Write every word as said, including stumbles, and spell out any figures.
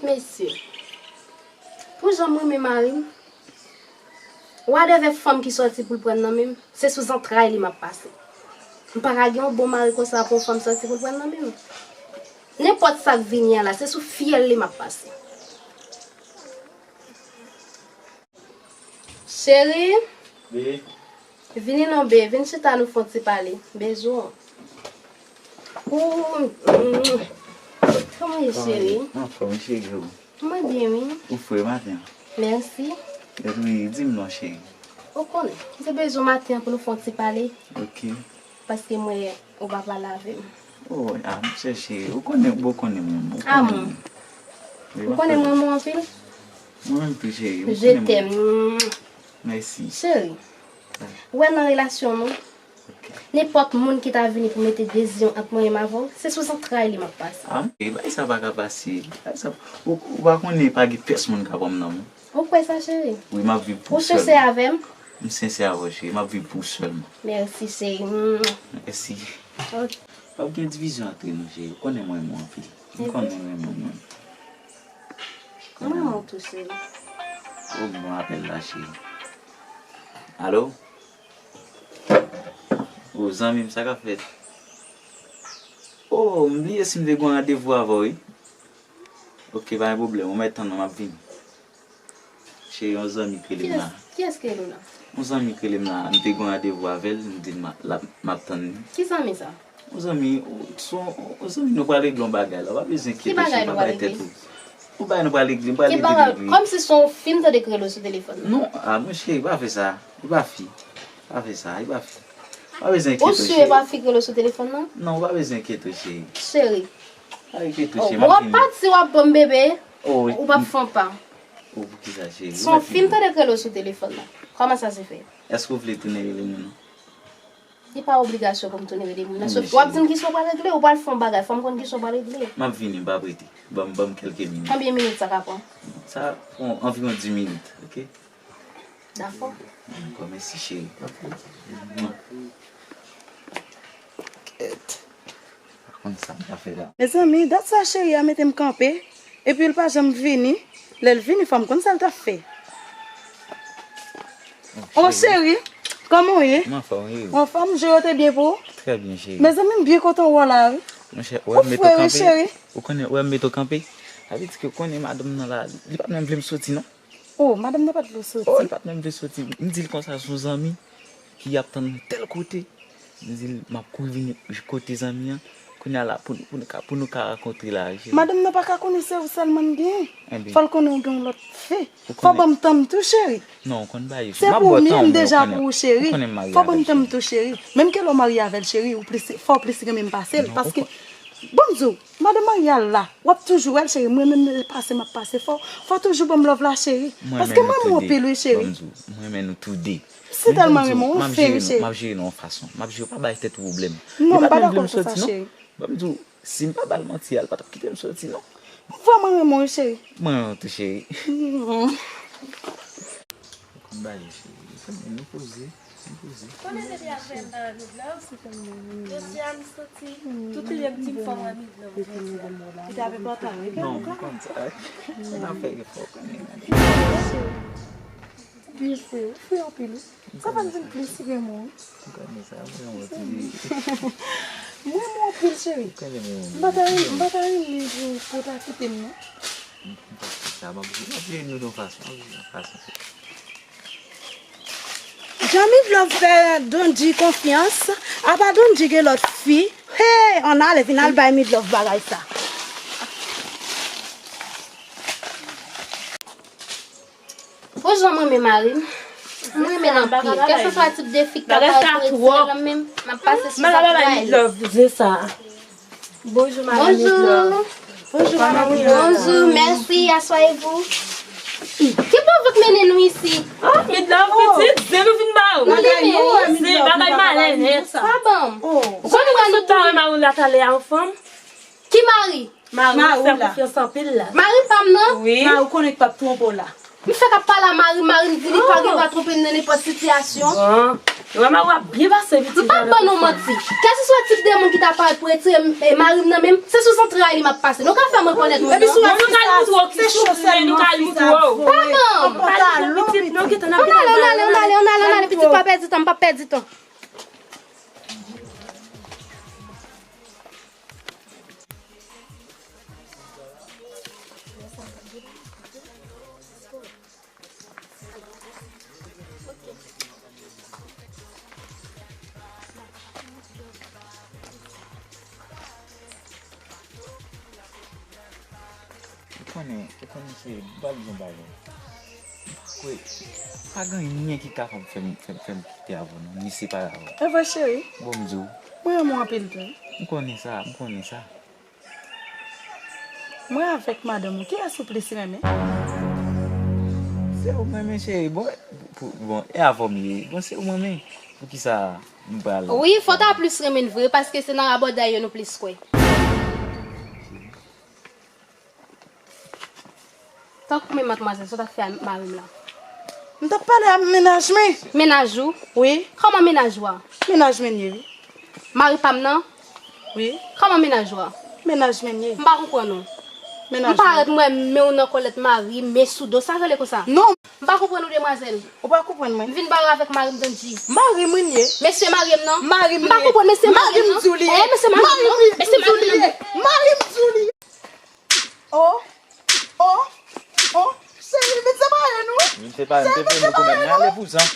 Mesye, pou jan m renmen mari m, whatever fanm ki sòti pou l pran nan men m, se sou zantray li m ap pase. M pa ka gen yon bon mari konsa pou yon fanm sòti pou l pran nan men m. Nenpòt sa k vini an la, se sou fyèl li m ap pase. Cheri, vini non, be, vin chita nou fè yon ti pale. Bezwen w. Ou, mm, kòman w ye, cheri? Mwen anfòm, cheri, ou? Mwen byen, wi. Ou fre maten an? Mèsi. Epi, di m non, cheri. Ou konnen, m te bezwen w maten an pou nou fè yon ti pale. Ok. Paske m wè ou pa pale avè m. Oh, ah, monchè cheri, ou konnen, bon, ou konnen mwen, ou konnen mwen. Ou konnen mwen, mwen anpil? Mwen menm tou, cheri, ou konnen mwen. Je t'aime. Mèsi. Cheri, ou wè nan relasyon nou, nenpòt moun ki ta vini pou mete dezyon ant mwen e m avè w, se sou zantray li m ap pase. Ah, e bagay sa pa ka pase. Bagay sa, ou, ou pa konnen pa gen pyès moun k ap pran m nan men w. Ou kwè sa, cheri? Wi, m ap viv pou ou sèlman. Ou sensè avè m? M sensè avè w, cheri. M ap viv pou ou sèlman. Mèsi, cheri. Mm. Mèsi. Ok. P ap gen divizyon ant nou, cheri. Ou konnen mwen renmen w anpil. M konnen w renmen mwen. Mwen renmen w tou, cheri. Oh, bon apèl la, cheri. Alo? Oh, zanmi m, sa k ap fèt? Oh, m bliye si m te gen yon randevou avè w, wi. Ok, pa gen pwoblèm. Ou mèt tann mwen, m ap vini. Cheri, yon zanmi k rele m la. Kiyès, kiyès k rele w la? Yon zanmi k rele m la. M te gen yon randevou avè l, m di l m a-, l ap, m ap tann li. Ki zanmi sa? Yon zanmi, se yon, yon zanmi nou pral regle yon bagay la. Ou pa bezwen enkyete, cheri, pa bay tèt ou. Yon bagay nou pral regle, m pral ede l regle. Kòmsi se yon fim tande k rele w sou telefòn nan. Non, ah, monchè, pa fè sa. Li pa fi. Pa fè sa, li pa fi. Pa bezwen enkyete w, cheri. Ou si e pa fi k rele w sou telefòn nan? Non, ou pa bezwen enkyete w, cheri. Cheri. Pa enkyete w, cheri, m ap vini. W ap pati, w ap ban m bebe. Ou p ap fè yon pa. Oh, poukisa, cheri? Se yon fim tande k rele w sou telefòn nan. Kòman sa se fè? Èske w vle tounen rele moun nan? Li pa obligasyon pou m tounen rele moun nan. Sòf w ap di m kisa w pral regle, ou pral fè yon bagay, fò m konn kisa w pral regle. M ap vini, m p ap rete. Ban m, ban m kèlke minit. Konbyen minit sa ka pran? Sa pran anviwon dis minit, ok? Dakò. Dakò, mèsi, cheri. Kèt. Pa konn sa m ta fè la. Mezanmi, dat sa cheri a mete m kanpe. Epi l pa janm vini. Lè l vini, fò m konn sa l t ap fè. Oh, cheri, kòman w ye? M anfòm, wi. Ou anfòm? Jou yo te byen pou ou? Trè byen, cheri. Mezanmi, m byen kontan wè w la, wi. Monchè, ou wè m mete w kanpe? Ou konnen, ou wè m mete w kanpe? Sa vle di ke ou konnen madanm nan la, li pa t menm vle m soti, non. Oh, madanm nan pa t vle w soti? Oh, li pa t menm vle soti. M di l konsa, se yon zanmi ki ap tann mwen tèl kote. M di l, m ap kouri vini kote zanmi an. Kounye a la, pou, pou nou ka, pou nou ka rankontre la, cheri. Madanm nan pa ka konnen se ou sèlman m genyen. Fò l konnen ou gen yon lòt fi. Fò ban m tan m tou, cheri. Non, ou konn bagay, cheri. Se pou ou menm deja pou ou, cheri. Fò ban m tan m tou, cheri. Menm ke lè w marye avè l, cheri, ou plis, fò w plis renmen m pase l. Paske, ban m di w, madanm marye a la, w ap toujou wè l, cheri. Mwen menm, pase m ap pase. Fò, fò w toujou ban m love la, cheri. Paske m renmen w anpil, wi, cheri. Ban m di w, mwen renmen nou tou de. Si tèlman renmen w, ou fè, wi, cheri. M ap jere nou yon fason. M ap jere, pa bay tèt ou pwoblèm. Non, m pa dakò pou sa, cheri. Ban m di w, si m pa ba l manti a, l pa t ap kite m soti, non. M vrèman renmen w, wi, cheri. Mwen renmen w tou, cheri. Ou konn bagay, cheri. Ou konnen nou poze, nou poze. Konnen depi apre m pa nan Midlove. Jodi a m soti, tout lè m di m fò m wè Midlove jodi a. Li t ap enpòtan, wi. Non, m konn sa. N ap fè efò kanmenm. Byen fre, ou fre anpil, wi. Sa fè m vin plis renmen w, wi. Ou konnen sa, mwen renmen w tou. Mwen renmen w anpil, cheri. Ou konnen mwen renmen w. M pa ta renmen, m pa ta renmen pou, pou w ta kite m, non. M, m pa fè sa, m ap, m ap jere nou yon fason, m ap jere nou yon fason. Jan Midlove fè Dondy konfyans, apa Dondy gen lòt fi? Hey, ann ale, vin al bay Midlove bagay sa. Pou jan mwen renmen mari m, mwen renmen l anpil. Kèlkeswa tip de fi k ta parèt tou etidyan nan men m, m ap pase sou sa pou mwen. Bonjou, madanm Midlove. Bonjou, madanm Midlove. Bonjou, madanm Midlove. Bonjou, mèsi, asseyez-vous. Ki pwovok mennen nou isi? Oh, Midlove, pitit, zen nou vin ba ou. Zen, bagay malè nèt. Pa ban m. Ou konnen mwen sot pa wè mari w la talè a, anfòm? Ki mari? Mari w fè konfyans anpil la. Mari pa m nan? Wi. Mari w konnen k p ap twonpe w la. M fèk ap pale a mari m, mari m di li pa gen dwa twonpe m nan nenpòt sitiyasyon. Bon, wè mari w ap byen pase pitit. M p ap ban nou manti. Kèlkeswa tip de moun ki ta parèt pou retire m, e, mari m nan men m, se sou zantray li m ap pase. Nou ka fè m rekonèt moun nan. Bon, nou ka al moutre w ki sou, nou ka al moutre w. Papa m! Ann ale, ann ale, ann ale, ann ale, ann ale, pitit, pa pèdi tan, m p ap pèdi tan. Ou konnen, ou konnen cheri, m pral di yon bagay. M pa kwè, pa gen anyen ki kapab fè m, fè m, fè m kite avè w non, ni separe avè w. E vre cheri? Bon, m di w. Mwen renmen w anpil tou. M konnen sa, m konnen sa. Mwen avèk madanm ou, kiyès ou plis renmen? Se ou m renmen cheri. Bon, pou, bon, e avè w m ye. Bon, se ou m renmen. Poukisa m pral... Wi, fò w ta plis renmen l vre, paske se nan rabòday yo nou plis kwè. Tankou men madmwazèl, sa w t ap fè a mari m la? M t ap pale a mennaj mwen. Mennaj ou? Wi. Kòman mennaj ou a? Mennaj mwen ye, wi. Mari pa m nan? Wi. Kòman mennaj ou a? Mennaj mwen ye. M pa konprann ou. Mennaj mwen. M parèt m wè men w nan kòlèt mari m, men sou do, sa k rele konsa? Non. M pa konprann ou demwazèl. Ou pa konprann mwen. M vin bare avèk mari m tande. Mari mwen ye. Mesye mari m nan? Mari m ye. M pa konprann mesye mari m nan. Mari m di w li ye. Eh, mesye mari m nan. Mesye mari m nan. Mari m di w li ye. Oh, oh, oh, cheri, vin separe nou. Vin separe nou, te vle nou konprann, men ale pou zan.